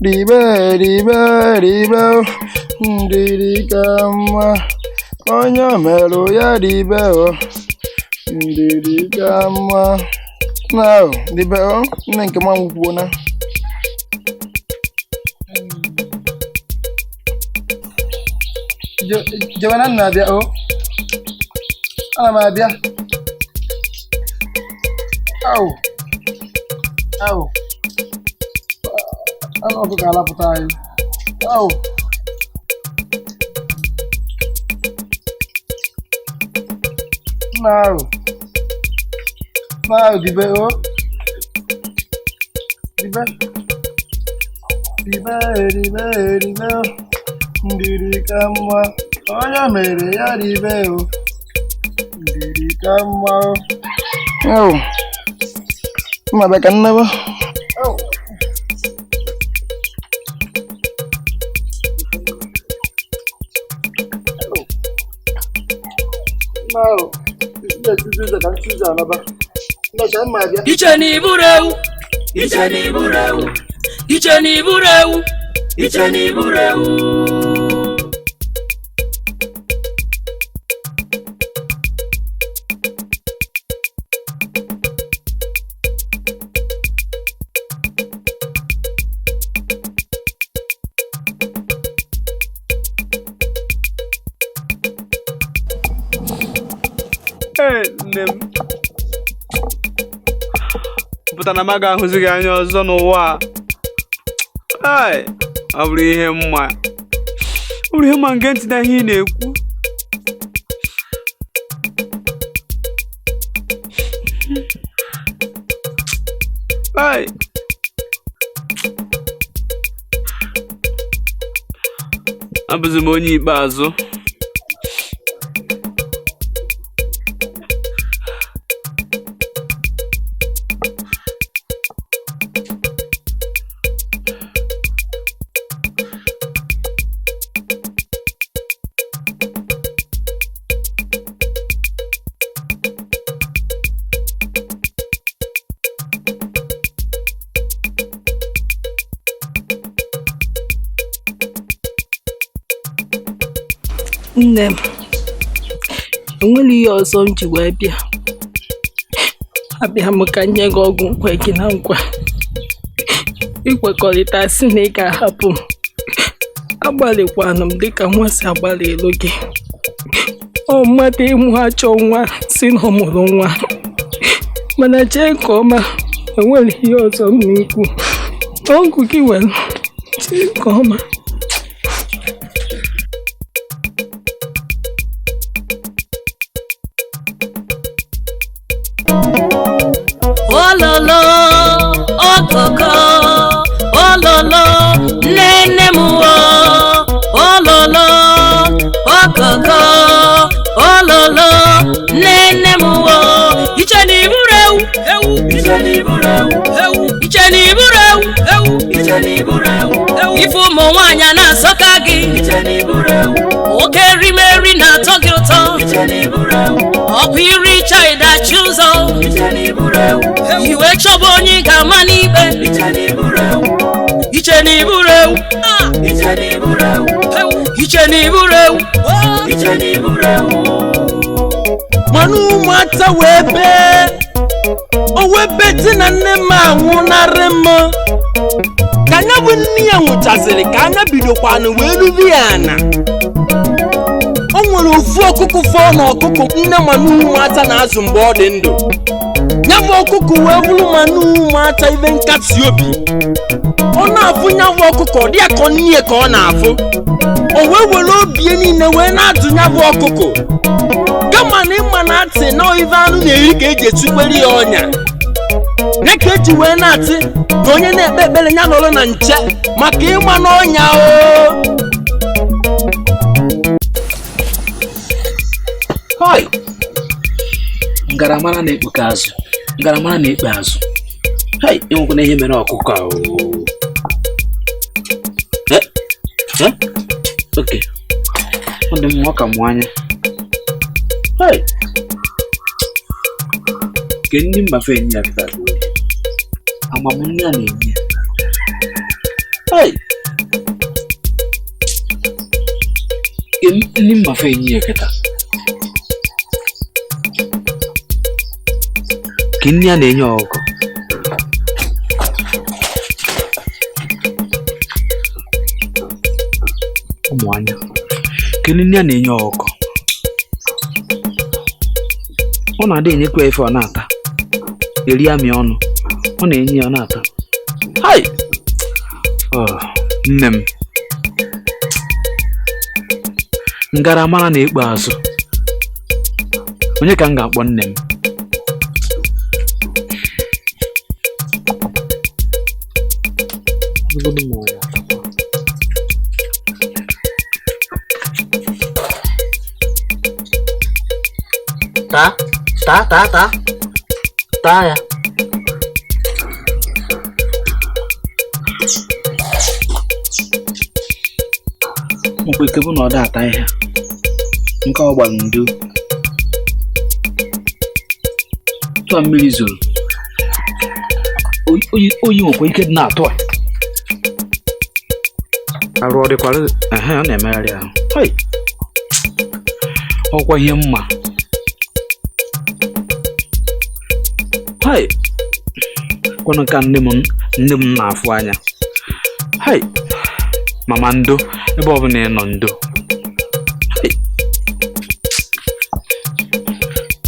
Ribe ribe ribe o, ndidi ka mma. Onye merụ ya ribe o, ndidi ka mma. Na o, ribe o, nne nke m anwụkwuona. Jewe na nna abịa o. Ana m abịa. Au. Au. Anụ ọkụkọ alapụta anyị. Au. Nna ahụ. Nna ahụ dibe o. Dibe. Dibe dibe dibe o. Ndidi ka mma. Onye mere ya dibe o. Ndidi ka mma o. Au. Mma bịa ka nnaba. Au. Nna ahụ. Isi ụzọ ka m si ụzọ anaba. Nnacha mma abịa. Iche na iburu ewu, iche na iburu ewu, iche na iburu ewu, iche na iburu ewu. Ee, nne m pụta na m agaghị ahụzi gị anya ọzọ n'ụwa a. Ai, ọ bụrụ ihe mma, ọ bụrụ ihe mma nke ntị na ihe ị na-ekwu. Ai, abụzi m onye ikpeazụ. Nne m, enwere ihe ọzọ m ji wee bịa. Abịa m ka m nye gị ọgwụ nkwe gị na nkwa. Ikwekọrịta sị na ị ga-ahapụ m. Agbalịkwanụ m dịka nwa si agbalị elu gị. Ọ mmadụ ịmụ achọ nwa si na ọ mụrụ nwa. Mana chee nke ọma, enwere ihe ọzọ m na-ekwu. Ọgwụ gị were, chee nke ọma. Ololo, okoko, ololo, nne nne m o, ololo, okoko, ololo, nne nne m o. Iche na iburu ewu, ewu, iche na iburu ewu, ewu, iche na iburu ewu, ewu, iche na iburu ewu, ewu. Ife ụmụ nwaanyị a na-asọka gị, iche na iburu ewu, oke erimeri na-atọ gị ụtọ, iche na iburu ewu, ọkwa iri chaidachi ụzọ, iwe chọba onye ị ga-ama n'ikpe, iche na iburu ewu, iche na iburu ewu, iche na iburu ewu. Mana ụmụata wee bee, o wee beti na nne m anwụnarị m. Ka anya bụ nne ya nwụchaziri ka anya bidokwanụ wee ruru ya ana. O nwere ofu ọkụkụ fọọ na ọkụkụ nne mana ụmụata na-azụ mgbe ọ dị ndụ. Ya bụ ọkụkụ wee bụrụ mana ụmụata ibe nkasi obi. Ọ na-afụ ya bụ ọkụkọ, ọ dị ya ka nne ya ka ọ na-afụ. O wee were obi ya niile wee na-atụ ya bụ ọkụkụ. Kama na ịma na atị na ife anụ na-eri ka eji etukwere ya ọnya. Ya ka eji wee na-atị na onye na-ekpe ekpere ya nọrọ na nche maka ịma n'ọnya o. Hoi! Ngaramara na-ekpuke azụ, ngaramara na-ekpe azụ. Hei, enwekwana ihe mere ọkụkọ a oo. Eh? Eh? Okay. Ọ dị mma, ọ ka mụ anya. Hei! Ke ndị mbafe enyi ya kịta ka o. Amam nne a na-enye ya. Hai! Ndị mmafe enyi ya kịta ka nne ya na-enye ọkụkọ. Ụmụ anya ka nne ya na-enye ọkụkọ. Ọ na-adị enyekwa ife ọ na-ata, eri amị ọnụ, ọ na-enye ya ọ na-ata. Hai! Nne m ngaramara na-ekpo azụ, onye ka m ga-akpọ nne m? Taa, taa, taa, taa, taa ya. Nkwa ike bụ na ọ da ata ihe nke ọ gbara ndo tụọ mmiri zoro, oyi nwekwa ike dị na-atụ a arụ ọ dịkwara ehe ọ na-emegharị ahụ. Ọkwa ihe mma. Hai! Kwanụ ka nne m na-afụ anya. Hai! Mama ndo, ebe ọ bụla ị nọ ndo.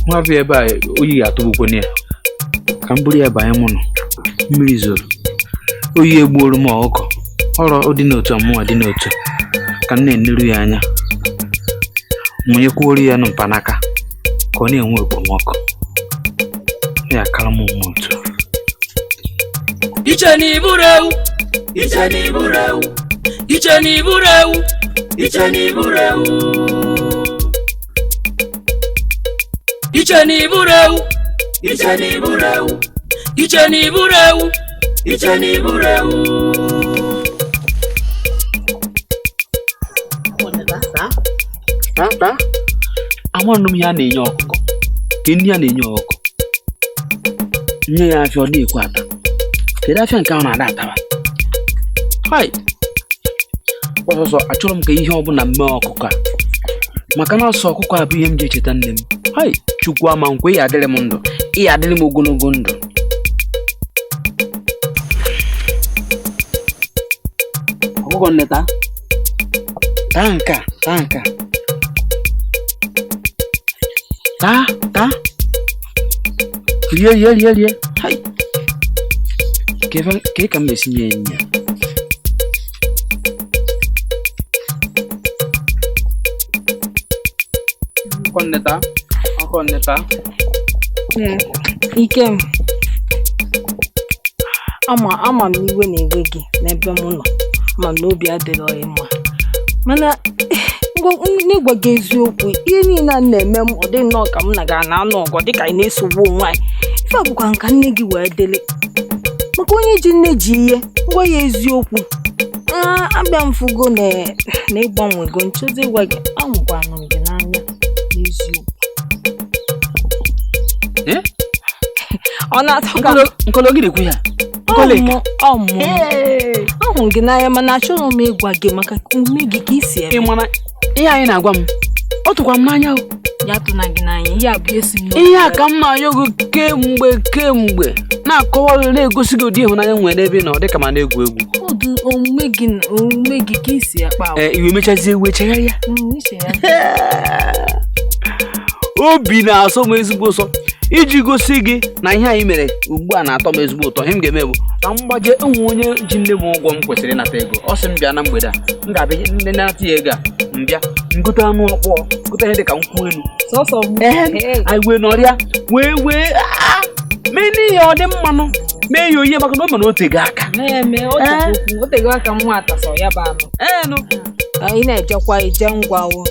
Nwa bịa ebe a oyi ga-atụgbukwana ya. Ka m buru ya banye mụ nọ. Mmiri zoro, oyi egbuoro m ọkụkọ. Ọrọ dị n'otu mụnwa dị n'otu ka m na-eneru ya anya, mụnyekwuoro ya nụ mpanaka ka ọ na-enwe okpomọkụ. Ya akara m mma otu. Iche na iburu ewu, iche na iburu ewu, iche na iburu ewu, iche na iburu ewu, iche na iburu ewu, iche na iburu ewu, iche na iburu ewu, iche na iburu ewu. Taa, amanụ m ya na-enye ọkụkọ, ka nne ya na-enye ọkụkọ. Nye ya afịa ọ na-ekwe ata. Kedu afịa nke ahụ na-ada ataba? Hai! Ọsọsọ achọrọ m ka ihe ọbụla mee ọkụkọ a, maka na ọsọ ọkụkọ a bụ ihe m ji echeta nne m. Hai! Chukwu ama nkwe, ya adịrị m ndụ, ya adịrị m ogologo ndụ. Ọkụkọ nne taa, taa nke a, taa nke a, taa, taa, rie rie rie rie. Hai! Ka ka m esi nye ya. Ọkụkọ nne taa, ọkụkọ nne taa. Ikem, ama m na iwe na-ewe gị n'ebe m nọ, ama m na obi adịrọ gị mma, mana n'ịgwa gị eziokwu, ihe niile a na-eme m ọ dị nnọọ ka m na ga na-anụ ọgụ dịka anyị na-esogbu onwe anyị. Ife a bụkwa nka nne gị wee dịrị, maka onye ji nne ji ihe ngwa ya eziokwu. Abịa m fụgo na ịgbanwego nchọzi ịgwa gị, ahụkwanụ m gị n'anya n'eziokwu. Ọ na-atọ ka ahụrụ gị n'anya, mana achọrọ m ịgwa gị maka ume gị ka isi eme. Ihe anyị na-agwa m, ọ tụkwa m n'anya. Ya tụna gị n'anya, ihe a bụ esi m n'obi. Ihe a ka m na-anyụ gị kemgbe na-akọwa na-egosi gị ụdị ịhụnanya nwere n'ebe ị nọ, dịka ma na-egwu egwu. Ụdị omume gị ka isi akpa agwa. Iwe mechazie iwe chegharịa. Obi na-asọ m ezigbo ụsọ iji gosi gị na ihe anyị mere ugbu a na-atọ m ezigbo ụtọ. Ihe m ga-eme bụ na mgbaje enwe onye ji nne m ụgwọ m kwesịrị ịnata ego. Ọ sị m bịa na mgbede a, m ga-abịa nne nata ya ego a, m bịa ngote anụ ọkpọọ, gote ihe dịka nkwụ elu. Anyị wee nọrịa wee wee mee n'ihe ọ dị mmanụ, mee ya oyiye maka na ọ ma na o tego aka.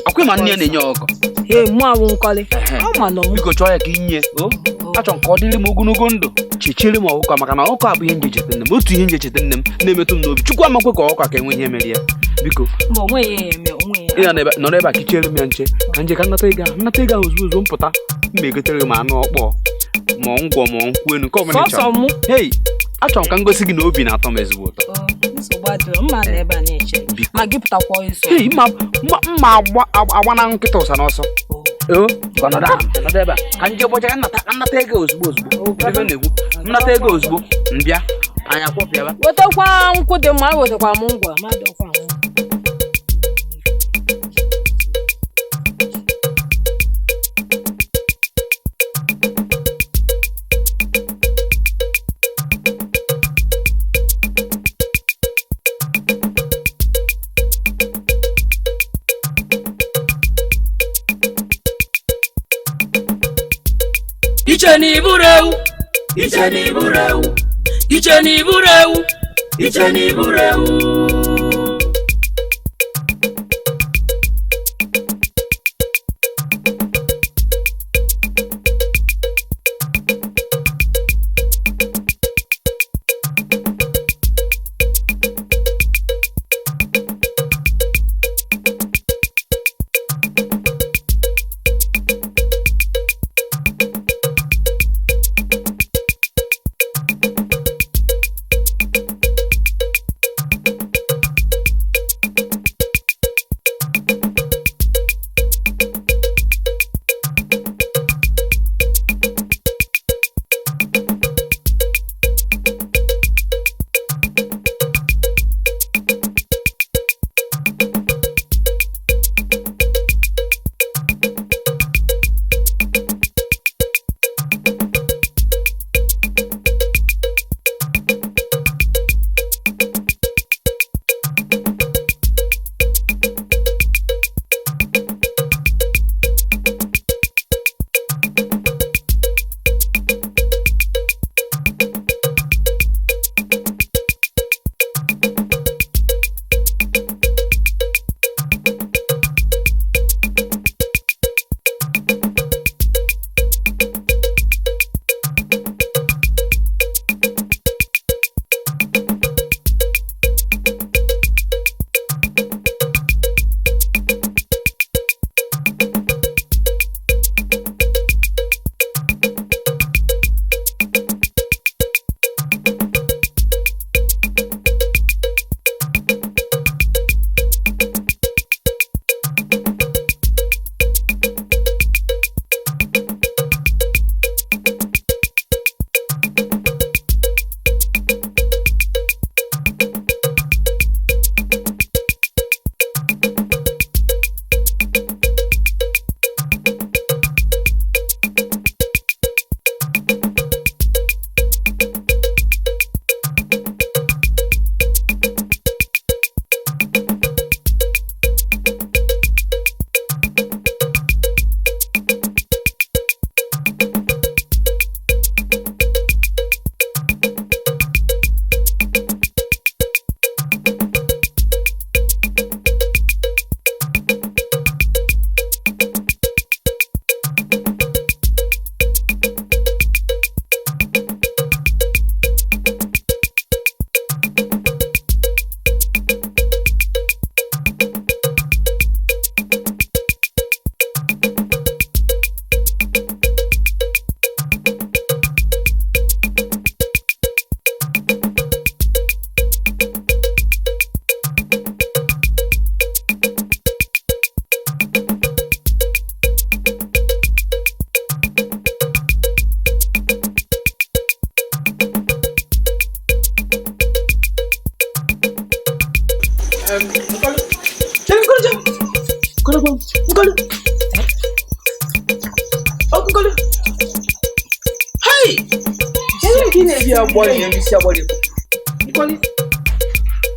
Ọkwa ma nne ya na-enye ọkụkọ. Biko chọọ ya ka inye. Achọ nke ọ dịrị m ogologo ndụ, chechere m ọkụkọ, maka na ọkụkọ abụ ihe nje echeta nne m. Otu ihe nje echeta nne m na-emetụ m n'obi. Chukwu amakwe ka ọkụkọ ka enwe ihe mere ya. Biko ị nọrọ ebe a kichere m ya nche ka nje ka nnata ego ahụ, nnata ego ahụ ozugbo ozugbo m pụta, m egotere m anụ ọkpọọ ma ngwọ ma nkwụ elu nke ọbụla ị chọrọ. Hei, achọrọ m ka m gosi gị na obi na-atọ m ezigbo ụtọ. Nsogbu adịrọ, mma na ebe a na-eche ma gị pụtakwa ịsọ. Ei, mma mma agba na nkịta ụsa n'ọsọ. Nọdụ ebe a ka nje ụbọchị ka nnata ego ozugbo ozugbo. Ebe na-ekwu nnata ego ozugbo mbịa anyị akwọpịaba. Wetakwa nkwụ dị mma, wetakwa m ngwa ma dọkwa m. Iche na iburu ewu, iche na iburu ewu, iche na iburu ewu, iche na iburu ewu.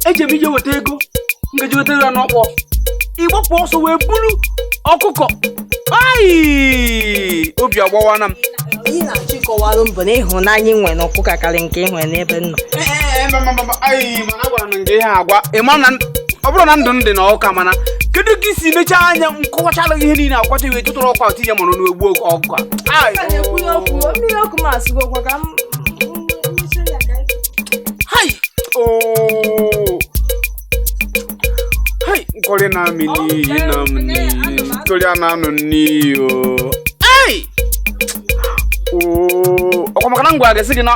Eji m ije weta ego ngeji weta ego n'ọkpọ ịgbapụ ọsọ wee buru ọkụkọ. Ai, obi agbawana m. Ị na-achịkọwalụ mbụ na ịhụnanya ị nwere n'ọkụkọ karị nke ị nwere n'ebe m nọ. Mana agwara m gị ihe agwa ọ bụrụ na ndụ m dị na ọka, mana kedu ka isi mechaa anya nkọwachala gị ihe niile akwacha wee tụtụrụ ọkwa tinye mụrụ n'ogbu ọkụkọ a? Hai! Hai, nkọrị na-amị n'iyi na m n'iyi, nkọrị a na-anụ n'iyi o. Ai! Ọkwa maka na ngwa ga-esi gị na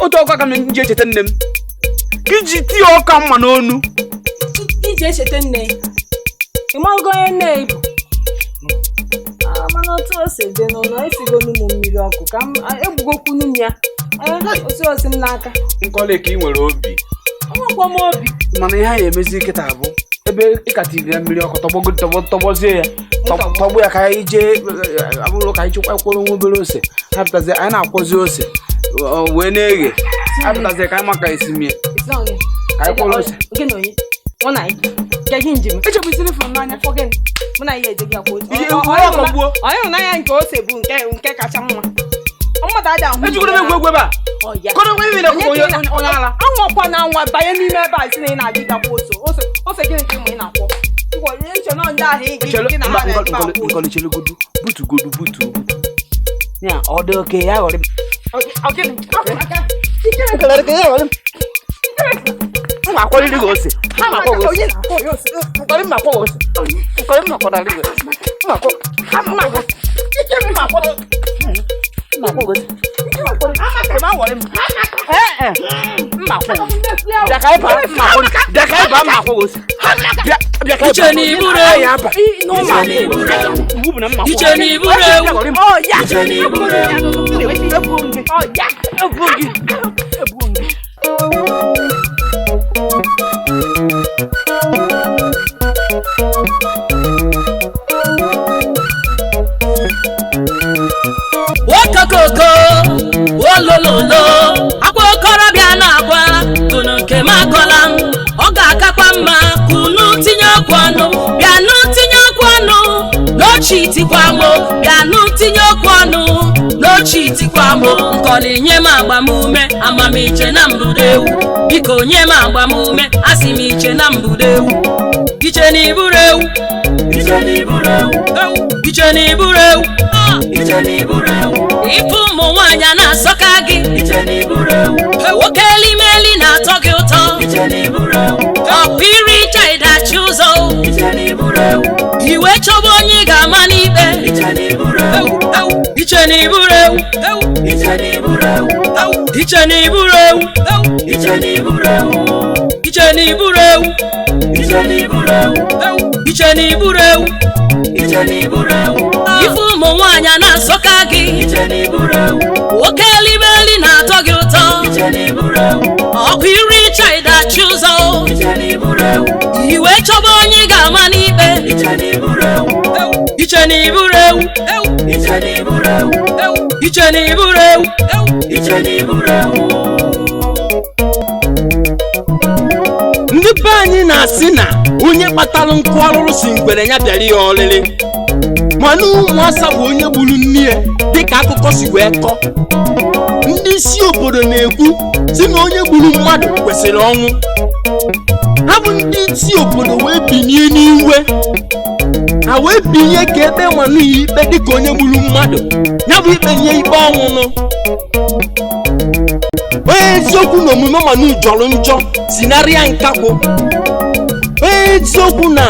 otu ọkụ aka m ji echeta nne m. Ka Iji tie ọka mma n'onu. Iji echeta nne. Ị mago onye nne bụ? Mana otu o si dị n'ụlọ esigo n'ụmụ mmiri ọkụ ka m egbugokwunu m ya. Osi osi m n'aka. Nkọli ka ị nwere obi. Ọnwekwa m obi. Mana ihe anyị emezi kịta bụ ebe ịkatiri ya mmiri ọkụ tọgbọzie ya. Tọgbọ ya ka anyị jee abụrụ ka anyị chekwa kwụrụ nwa obere ose. Ha pụtazie anyị na-akwọzi ose wee na-eghe. Ha pụtazie ka anyị maka esi mie. Ka anyị kwụrụ ose. Ịhụnanya nke ose bụ nke kacha mma. Anwakwa na anwa banye n'ime ebe a si na ị na-aga ịgakwa ose. Ose gịnị ka ịmụ ị na-akwọ? Okokoko olololo akwa okorobịa na-agwa tụnụ nke m akọla m ọ ga-akakwa mma kunu tinye okwu ọnụ bịanụ tinye okwu ọnụ n'ochi itikwa m bịanụ tinye okwu ọnụ n'ochi itikwa m nkọli nye m agbamume amamiche na mbudo ewu biko nye m agbamume asị m iche na mbudo ewu iche na iburu ewu iche na iburu ewu iche na iburu ewu ife ụmụ nwaanyị na-asọka gị nwoke elimeli na-atọ gị ụtọ ọkwa iri chaidachi ụzọ iwe chọba onye ị ga-ama n'ikpe iche na iburu ewu iche na iburu ewu iche na iburu ewu iche na iburu ewu iche na iburu ewu ife ụmụ nwaanyị na-asọka gị nwoke elimeli na-atọ gị ụtọ ọkụ iri chaidachi ụzọ iwe chọba onye ị ga-ama n'ikpe iche na iburu ewu iche na iburu ewu Ndị be anyị na-asị na onye kpatara nkụ arụrụ si ngwere ya bịara ya ọlịlị mana ụmụasa bụ onye gburu nne ya dịka akụkọ si wee kọọ. Ndị isi obodo na-ekwu si na onye gburu mmadụ kwesịrị ọnwụ. Ha bụ ndị isi obodo wee binye n'iwe, ha wee binye ka ekpe nwanne ya ikpe dịka onye gburu mmadụ, ya bụ ikpe nye ikpe ọnwụnụ. Onye eziokwu na omume Manu jọrọ njọ si narịa nkakwụ. Onye eziokwu na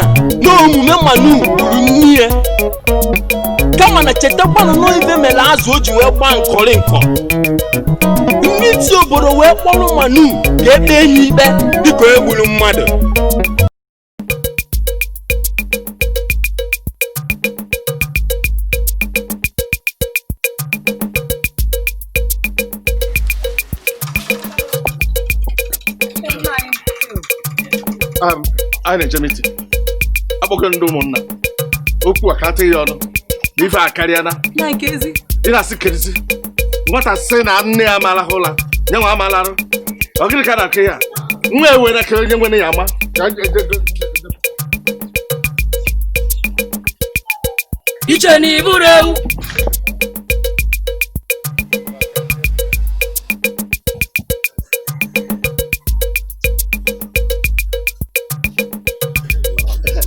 omume Manu gburu nne ya, kama na chetakwanụ n'ife mere azụ o ji wee gbaa nkọrị nkọ. Ndị isi obodo wee kpọrọ Manu ka ekpe ya ikpe dịka onye gburu mmadụ. Anyị na-eje mitin akpọkọ ndị ụmụnna okwu a ka atịghị ọnụ na ife a karịa na ị na-asị kerizi nwata sị na nne ya amalahụ ụla nye nwa amalarụ ọ gịnị ka a na-akụ ya nwa ewe na kere onye nwere ya ama. Iche na iburu ewu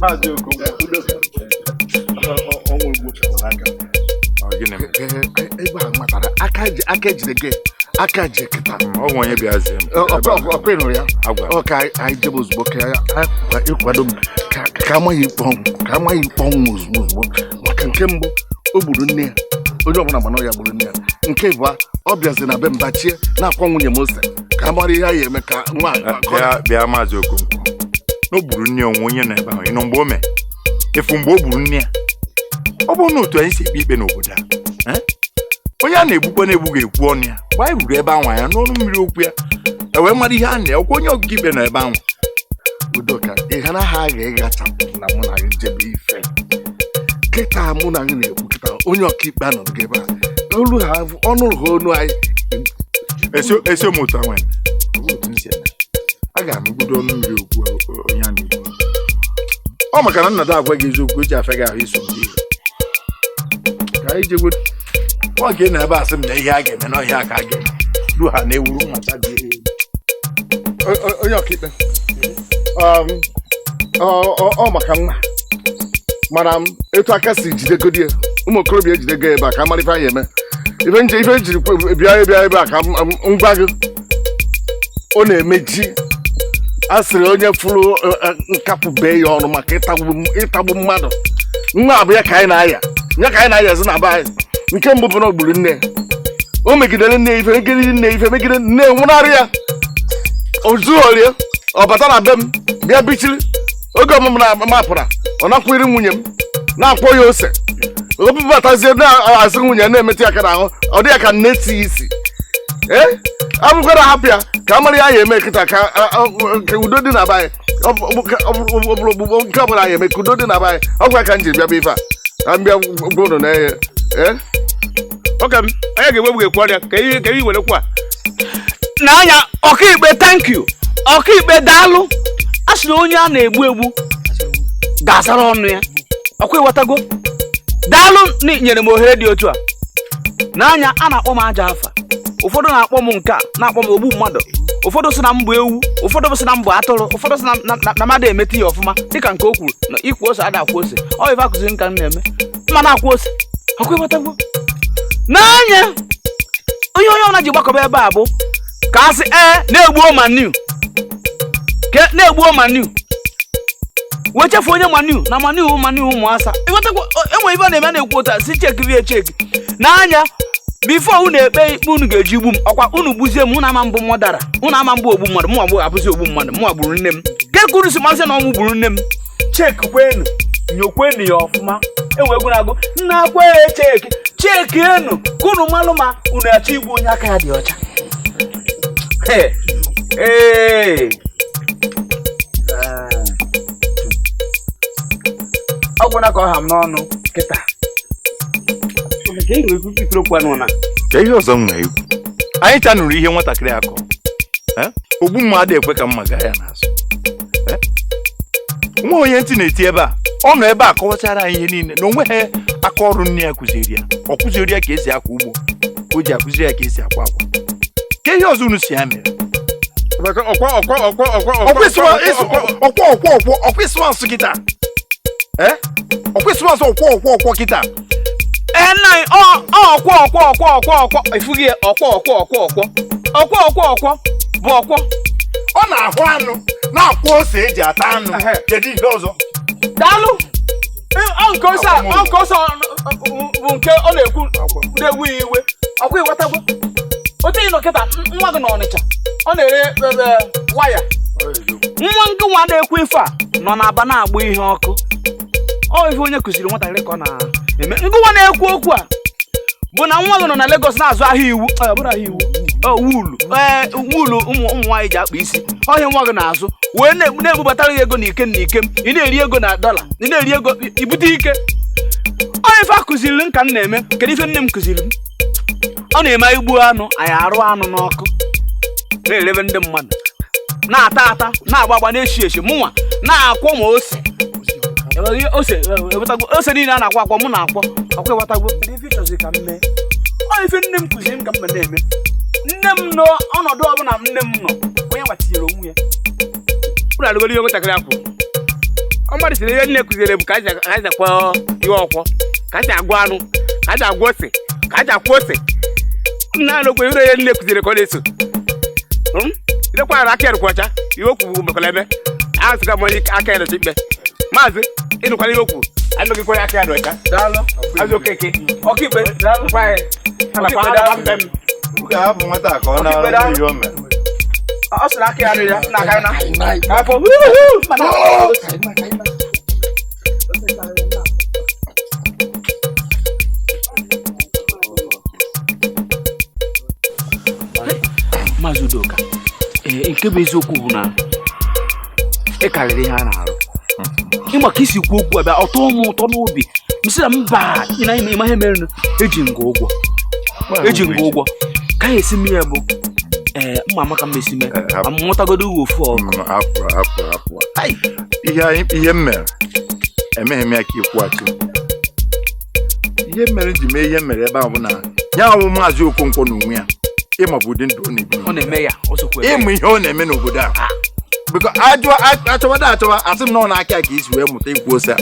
Maazị ọnwụ Igbo chọrọ aka ebe a matara aka ejide gị aka ji kịta ọkwa ya ọ ka anyị jebe ozugbo ka ịkwado m ka amaghị ikpe ọnwụ ka amaghị ikpe ọnwụ ozugbo ozugbo maka nke mbụ o gburu nne ya onye ọbụla mana ya gburu nne ya nke ịbụa ọ bịazi na be mbachie na-akwa nwunye m ose ka Ka mara ihe anyị eme ka nwa bịa Maazị Okonkwo na o gburu nne onwe onye nọ ebe ahụ ịnọ mgbe o mee efu mgbe o gburu nne ya. Ọ bụrụ na otu anyị si ekpe ikpe n'obodo a, onye a na-egbukwa na-egbu ga-ekwu ọnụ ya mgbe anyị ruru ebe ahụ anya n'ọnụ mmiri okwu ya e wee mara ihe a na-ekwu. Onye ọgụgụ ikpe nọ ebe ahụ. Udoka, ị ga na ha ga-ịgachapụ na mụ na gị jebe ife kịta mụ na gị na-ekwu kịta onye ọkaikpe anọdụ gị ebe a olu ha ọnụ ha onu anyị esi m otu ahụ otu m si eme a ga-anụgodo ọnụ mmiri okwu onye a na-ekwu. Ọ maka na nnada agwa gị eziokwu eji afe gị ahụ iso ndị ihe ka anyị jegwe nwa ka ị na ebe a sị m na ihe a ga-eme na ọhịa ka a ga-eme ruo ha na-ewuru mmata dị onye ọkaikpe ọ maka nwa mana m etu aka si jidegodi ụmụ okorobịa ejidego ebe a ka mara ife anyị eme ife njiri bịa ebe a ka m gwa gị ọ na-emeji a sịrị onye fụrụ nkapụ bee ya ọnụ maka ịtagbu mmadụ. Nwa abụ ya ka anyị na-aya ya ka anyị na-ayazi na be anyị. Nke mbụ bụ na o gburu nne o megidere nne ife megide nne ife megide nne nwụnarị ya ozuorie ọ bata na be m bịa bichiri oge ọmụmụ na mapụra ọ nakwụiri nwunye m na-akwọ ya ose obubatazie na-asị nwunye na-emetụ ya aka n'ahụ ọ dị ya ka nne ti isi ee abụkwara hapụ ya ka a mara ya ya eme kịta ka udo dị na be anyị. Ọ bụrụ ogbugbo nke ọbụla ya eme ka udo dị na be anyị. Ọ gwa ka m ji bịa bụ ife a ka m bịa gwa ụnụ na ihe ee oke m onye ga-egbu ga-ekwu ọrịa ka ihe were kwa n'anya. Ọkaikpe thank you, ọkaikpe daalụ. A sị na onye a na-egbu egbu ga-asara ọnụ ya, ọkwa ịghọtago? Daalụ na nyere m ohere dị otu a. N'anya a na-akpọ m aja afa, ụfọdụ na-akpọ m nke a na-akpọ m ogbu mmadụ, ụfọdụ sị na m bụ ewu, ụfọdụ sị na m bụ atụrụ, ụfọdụ sị na mmadụ emeta ya ọfụma dịka nke o kwuru na ikwu ose ada akwụ ose. Ọ ife akụziri nka m na-eme mma na-akwụ ose, ọkwa ịghọtago? N'anya onye ọbụla ji gbakọba ebe a bụ ka a sị ee na-egbuo manu na-egbuo manu wee chefuo onye manu na manu manu ụmụasa. Ịghọtakwa enwe ibe na-eme na-ekwu otu a si cheki vie cheki. N'anya bifo unu ekpe ikpe unu ga-eji gbu m, ọkwa unu gbuzie m, unu ama mbụ mmadara, unu ama mbụ ogbu mmadụ, mụ abụzi ogbu mmadụ, mụ gburu nne m. Ke ka unu si masị na ọnwụ gburu nne m? Cheki kwenu nyokwenu ya ọfụma. Enwe egwu na-agụ nna kwe cheki cheki enu ka unu malụ ma unu achọ igbu onye aka ya dị ọcha. Ee ọ gwụna ka ọ ha m n'ọnụ kịta. Ka ihe ọzọ m na-ekwu, anyị cha nụrụ ihe nwatakịrị akọ ogbu mmadụ ekwe ka mma gaa ya n'azụ. Nwa onye ntị na-eti ebe a ọ nọ ebe a kọwachara anyị ihe niile na onweghị aka ọrụ nne ya kụziri ya. Ọ kụziri ya ka esi akwa ugbo, o ji akụziri ya ka esi akwa akwa. Ka ihe ọzọ unu si ya mere ọkwa ịsụwa nsụ kịta, ọkwa ịsụwa nsụ ọkwọ ọkwọ ọkwọ kịta. Ee nna anyị ọkwọ ọkwọ ọkwọ ọkwọ ọkwọ efughị ya ọkwọ ọkwọ ọkwọ ọkwọ ọkwọ ọkwọ ọkwọ bụ ọkwọ. Ọ na-ahụ anụ na-akwọ ose eji ata anụ. Kedu ihe ọzọ? Daalụ. Nke ose bụ nke ọ na-ekwu na-ewu ya iwe. Ọkwa ịghọtagwo otu ị nọ kịta nwa gị n'Ọnịcha ọ na-ere waya. Nwa nke nwa na-ekwu ife a nọ n'Aba na-agba ihe ọkụ. Ọ ife onye kụziri nwatakịrị ka ọ na-eme. Ngụwa na-ekwu okwu a bụ na nwa gị nọ na Lagos na-azụ ahịa iwu, ọ bụrụ ahịa iwu wuulu wuulu ụmụ nwaanyị ji akpa isi. Ọhịa nwa gị na-azụ wee na-ebubatara ya ego na ikem na ikem, ị na-eri ego na dọla, ị na-eri ego ibute ike. Ọ ife a kụziri m ka m na-eme. Kedu ife nne m kụziri m? Ọ na-eme igbu anụ, anyị arụ anụ n'ọkụ na-erebe ndị mmadụ, na-ata ata, na-agba agba, na-eshi eshi. Mụnwa na-akwọ ma ose ose ose niile a na-akwọ akwọ mụ na-akwọ ọkwa. Ịghọtagwo? Ọ ife nne m kụziri m ka m na-eme. Nne m nọ ọnọdụ ọbụla nne m nọ onye gbatinyere onwe ya. Ụlọ alụgoro ihe nwatakịrị akwụ ọ mmadụ sịrị ihe nne kụziri bụ ka a si akwọ ihe ọkwọ, ka a si agwọ anụ, ka a si agwọ ose, ka a si akwọ ose. Nna anụ kwe ihe nne kụziri ka ọ na-eso. Ilekwa aka ya dịkwa ọcha, ihe okwu bụ mekwara eme a sị ka m onye aka ya dọcha ikpe. Maazị ịnụkwara ihe okwu anọghịkwa aka ya dọcha. Maazị Okeke ọkaikpe daalụ. Ga-ahapụ nwata ka ọ na-arụ ihe o mere. Ọ sịrị aka ya rịrị ya na aka ya na afọ. Maazị Udoka, nke bụ eziokwu bụ na ị karịrị ihe a na-arụ. Ịma ka isi kwuo okwu abịa ọtọ m ụtọ n'obi m sị na mba ị na ime ihe mere eji ngụ ụgwọ eji ngụ ụgwọ ka ya esi mee ya bụ mma amaka m esi mee ma m nwetagodo uwe ofu ọkụ. Hapụ ihe m mere emeghị m ya ka ịkwụghachi ihe mere ji mee ihe mere ebe ahụ bụ na ya ahụ Maazị Okonkwo n'onwe ya ịma bụ ụdị ndụ ọ na-ebi ọ na-eme ya ịmụ ihe ọ na-eme n'obodo a biko achọwada achọwa asị m na ọ na-aka ya ka isi wee mụta ikwu ose a.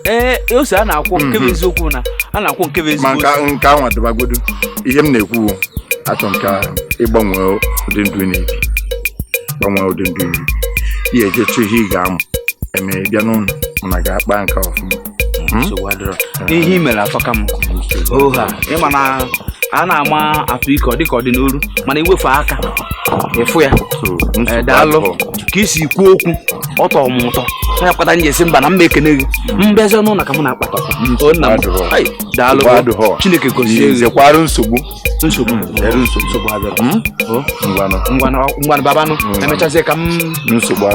Ee, ose a na-akwụ nke bụ eziokwu na a na-akwụ nke bụ ma ezigbo ose. Nke anwa dịbagodo ihe m na-ekwu achọ m ka ịgbanwe ụdị ndụ na-ebi gbanwee ụdị ndụ na-ebi ihe ejechu ihe ị ga-amụ eme bịa n'ụlọ mana ga-akpa nke ọfụma. Ihe i mere atọka m oha ịma na a na-ama atụ ike ọ dịka ọ dị n'oru mana iwefu aka ịfụ ya. Daalụ ka isi kwuo okwu ọ tọrọ m ụtọ ya kpata m ji esi mba na mba ekene gị mbịazi n'ụlọ ka mụ na-akpata. Daalụ Chineke gozie gị. Zekwarụ nsogbu nsogbu ngwanụ babanụ emechazie ka m nsogbu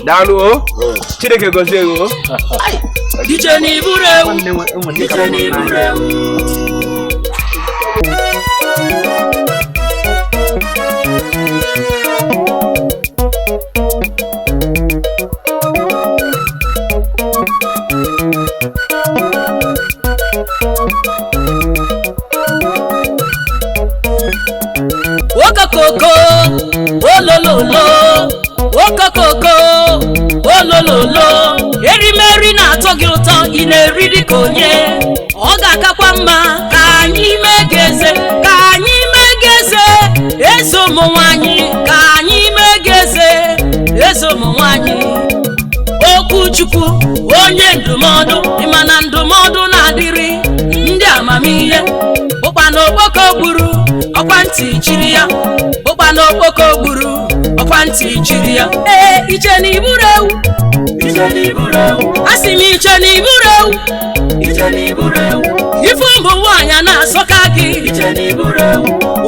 daalụ o Chineke gozie gị o. Iche na iburu ewu iche na iburu ewu. Okokoko olololo okokoko olololo erimeri na-atọ gị ụtọ ị na-eri dịka onye ọ ga-akakwa mma ka anyị mee gị eze ka anyị mee gị eze eze ụmụ nwanyị ka anyị mee gị eze eze ụmụ nwanyị. Okwu Chukwu onye ndụmọdụ ịma na ndụmọdụ na-adịrị ndị amamihe ụkpa na okpoko gburu ọkwa ntị chiri ya ụkpa na okpoko gburu ọkwa ntị chiri ya. Ee, iche na iburu ewu iche na iburu ewu asị m iche na iburu ewu iche na iburu ewu ife ụmụ nwaanyị na-asọka gị iche na iburu ewu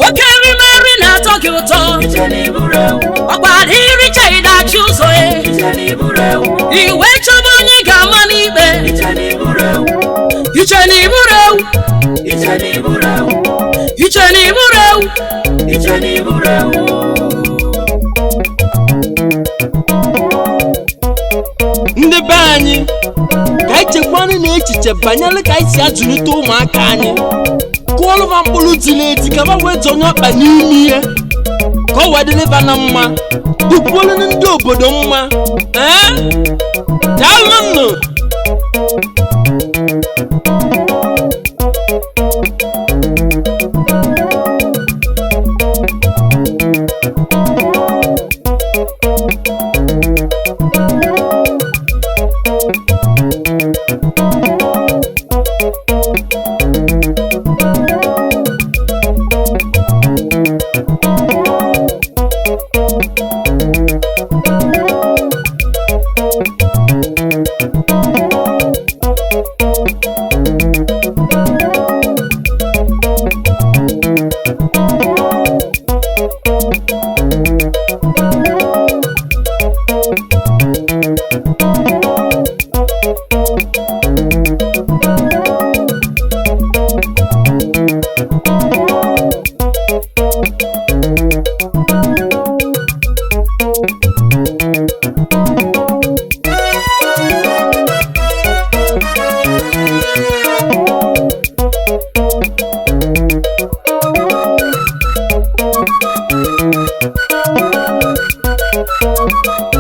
oke erimeri na-atọ gị ụtọ iche na iburu ewu ọkwa adịrịcha ịdachi ụzọ e iche na iburu ewu iwe chọba onye ga-ama n'ikpe iche na iburu ewu iche na iburu ewu iche na iburu ewu iche na iburu ewu iche na iburu ewu. Ndị be anyị ka anyị chekwanụ na echiche banyere ka anyị si azụlite ụmụaka anyị kụọlụ ha mkpụrụ ziri ezi ka ha wee zonye ọkpa n'ime ihe ka ọ wee dịrịba na mma dịkwuolu ndị obodo mma. Ee, daalụnụ. Thank you.